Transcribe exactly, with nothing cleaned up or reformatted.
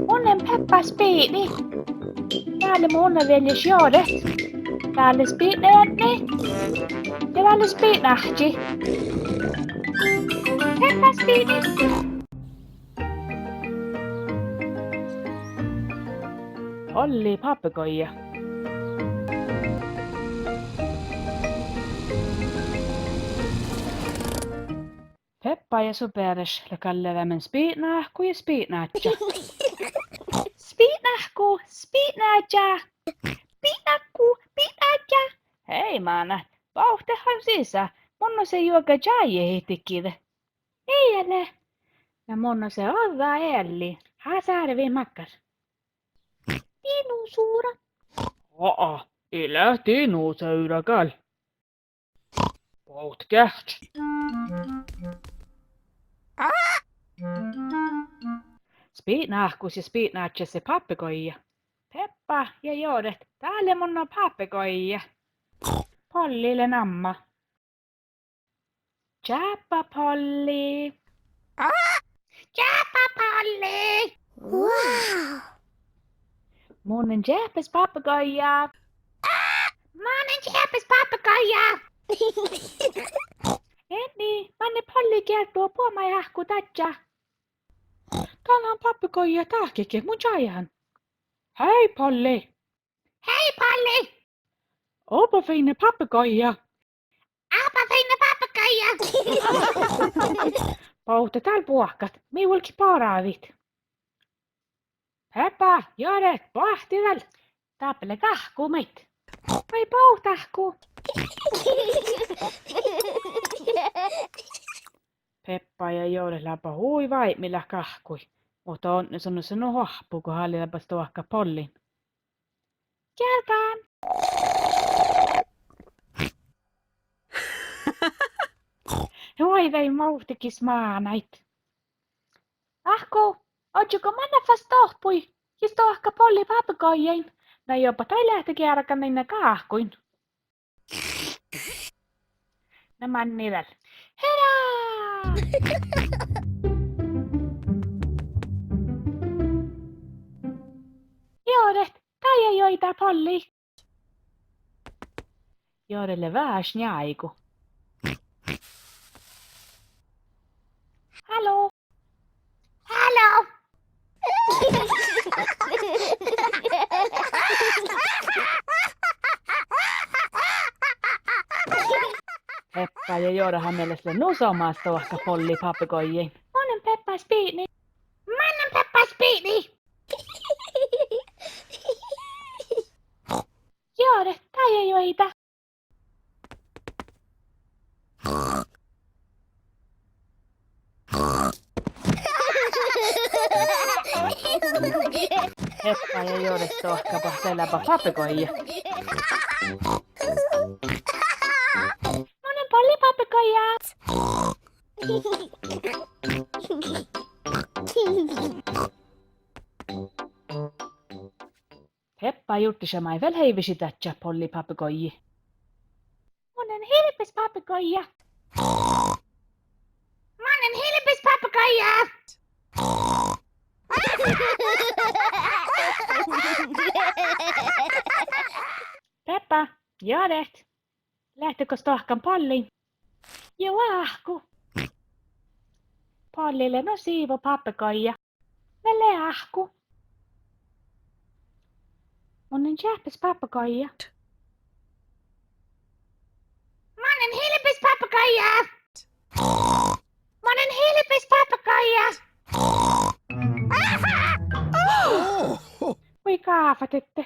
Mun lean Peppa Spiidni. Dá lea mu uneviežas Joret. Dá lea Spiidneeadni. Ja dá lea Spiidneáhčči. Peppa Spiidni. Polli pápegoija. Peppa ja su bearaš leat galle veamen spiidneáhkku ja spiidneáddjá. Spiidneáhkku, spiidneáddjá. Spiidneáhkku, spiidneáddjá. Hei, mánát, bohtet han sisa. Munnos lea juoga čájehit didjiide. Ii leat. Na munnos lea ođđa ealli. Hásárvit makkár. Dinosevra. Aa, ii leat dinosevrra gal. Bohtet geahččat. Spiidneáhkus ja spiidneáddjás lea pápegoija. Peppa ja Joret, dá lea munno pápegoija. Polli lea namma. Čáppa Polli. Čáppa Polli. Wow. Mun lean čeahpes pápegoija. Mun lean čeahpes pápegoija. Eadni, manne Polli gearddu buomaid áhkku dadjá? Dál leat pápegoija dahket, mun čájehan. Hei, Polli. Hei, Polli. Oba fiinna pápegoija. Oba fiinna pápegoija. Bohtet dál buohkat, mii vulggit bargit. Peppa, Joret, boahtti dál. Dáppe lea gáhkku maid. Vai bohtet gáhkku. Peppa ja Joret leat hui váibmilat gáhkkuid. Muhto odne son son oahppu go háliidabas stoahkat Pollin. Geargan. Vuoi, dai muhtumin mánáid. Áhkku, ožžo go manne fas dohppui ja stoahkat Polli pápegoijain? Na juo, bat dai leat geargan dainna gáhkkuin. Na manne dál. Hurá! Joret, dá ja juoidá Polli. Joret lea veaháš njáigu. Hallo. Hallo. Peppa ja Joret han mielas lea nu somá stoahkat Polli pápegoijain. Mun lean Peppa Spiidni. Mun lean Peppa Spiidni. Joret, dá ja juoidá. Peppa ja Joret stoahkabat, leaba pápegoija. Mun lean Polli pápegoija. Peppa jurddaša maid vel heivišii dadjat Polli pápegoijii. Mun lean hilbes pápegoija. Mun lean hilbes pápegoija. Peppa, Joret, leatte go stoahkkan Polliin? Juo, áhkku. Polli lea nu sivo pápegoija. Na lea áhkku. Mun lean čeahpes pápegoija. Mun lean hilbes pápegoija. Mun lean hilbes pápegoija. Vuoi, gáfadedde.